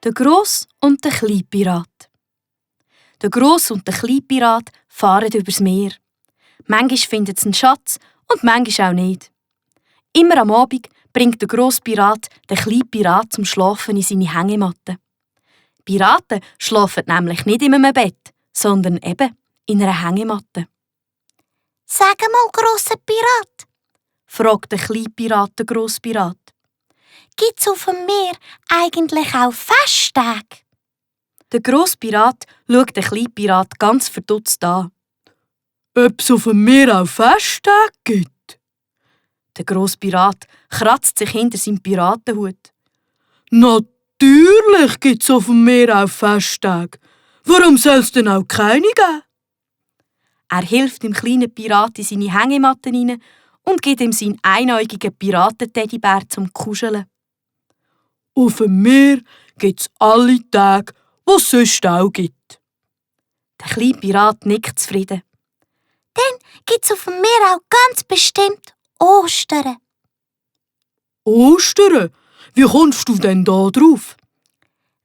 Der Grosse und der kleine Pirat. Der Grosse und der kleine Pirat fahren übers Meer. Manchmal finden sie einen Schatz und manchmal auch nicht. Immer am Abend bringt der grosse Pirat den kleinen Pirat zum Schlafen in seine Hängematte. Piraten schlafen nämlich nicht in einem Bett, sondern eben in einer Hängematte. «Sag mal, grosser Pirat», fragt der kleine Pirat den grossen Pirat. «gibt's auf dem Meer eigentlich auch Festtage?» Der grosse Pirat schaut den kleinen Pirat ganz verdutzt an. «Ob es auf dem Meer auch Festtage gibt?» Der grosse Pirat kratzt sich hinter seinem Piratenhut. «Natürlich gibt es auf dem Meer auch Festtage. Warum soll es denn auch keine geben?» Er hilft dem kleinen Pirat in seine Hängematte hinein und gibt ihm seinen einäugigen Piratenteddybär zum Kuscheln. «Auf dem Meer gibt es alle Tage, die es sonst auch gibt.» Der kleine Pirat nickt zufrieden. «Dann gibt's auf dem Meer auch ganz bestimmt Ostern.» «Ostern? Wie kommst du denn da drauf?»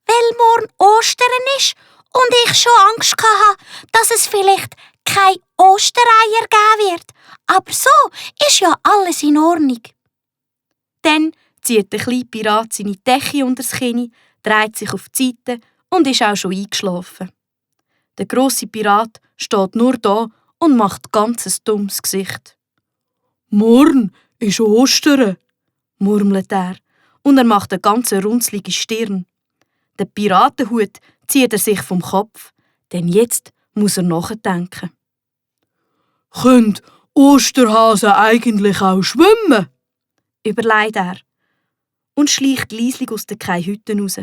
«Weil morgen Ostern ist und ich schon Angst hatte, dass es vielleicht keine Ostereier geben wird. Aber so ist ja alles in Ordnung.» Dann zieht der kleine Pirat seine Decke unter das Kinn, dreht sich auf die Seite und ist auch schon eingeschlafen. Der grosse Pirat steht nur da und macht ganz ein dummes Gesicht. «Morgen ist Ostern», murmelt er, und er macht eine ganz runzlige Stirn. Den Piratenhut zieht er sich vom Kopf, denn jetzt muss er nachdenken. «Können Osterhasen eigentlich auch schwimmen?» überlegt er und schleicht leislich aus den Hütten raus.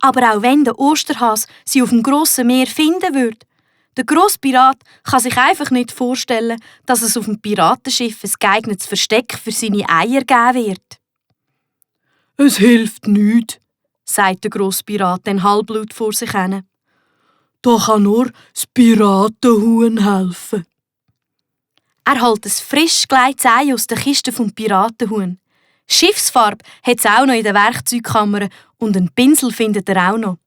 Aber auch wenn der Osterhas sie auf dem grossen Meer finden würde, der grosse Pirat kann sich einfach nicht vorstellen, dass es auf dem Piratenschiff ein geeignetes Versteck für seine Eier geben wird. «Es hilft nichts», sagt der grosse Pirat dann halblaut vor sich hin. «Da kann nur das Piratenhuhn helfen.» Er holt ein frisch gelegtes Ei aus der Kiste vom Piratenhuhn. Schiffsfarbe hat es auch noch in der Werkzeugkammer und einen Pinsel findet er auch noch.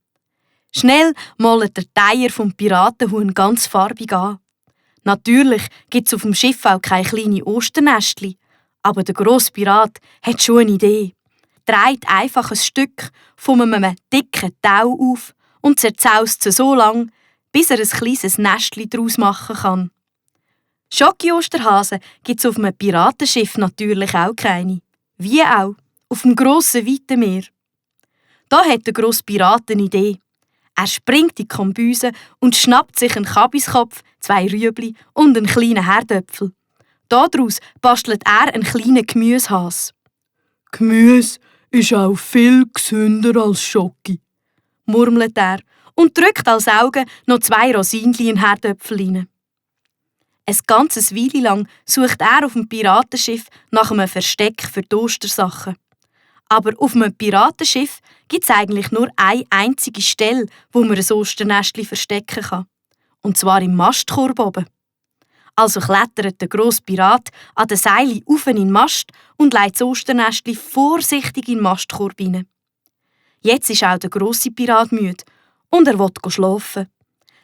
Schnell malt er die Eier vom Piratenhuhn ganz farbig an. Natürlich gibt es auf dem Schiff auch keine kleinen Osternestchen, aber der grosse Pirat hat schon eine Idee. Er dreht einfach ein Stück von einem dicken Tau auf und zerzaust es so lang, bis er ein kleines Nestchen daraus machen kann. Schoki-Osterhasen gibt es auf einem Piratenschiff natürlich auch keine. Wie auch auf dem grossen, weiten Meer. Da hat der grosse Pirat eine Idee. Er springt in die Kombüse und schnappt sich einen Kabiskopf, 2 Rüebli und einen kleinen Herdöpfel. Daraus bastelt er einen kleinen Gemüsehas. «Gemüse ist auch viel gesünder als Schoki», murmelt er und drückt als Augen noch 2 Rosinchen in den Herdöpfel rein. Ein ganzes Weile lang sucht er auf dem Piratenschiff nach einem Versteck für die Ostersachen. Aber auf einem Piratenschiff gibt es eigentlich nur eine einzige Stelle, wo man ein Osternestchen verstecken kann. Und zwar im Mastkorb oben. Also klettert der grosse Pirat an den Seilen auf in den Mast und legt das Osternestchen vorsichtig in den Mastkorb hinein. Jetzt ist auch der grosse Pirat müde und er will schlafen.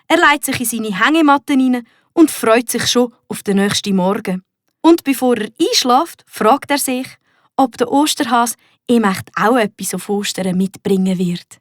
Er legt sich in seine Hängematte hinein und freut sich schon auf den nächsten Morgen. Und bevor er einschläft, fragt er sich, ob der Osterhas ihm echt auch etwas auf Ostern mitbringen wird.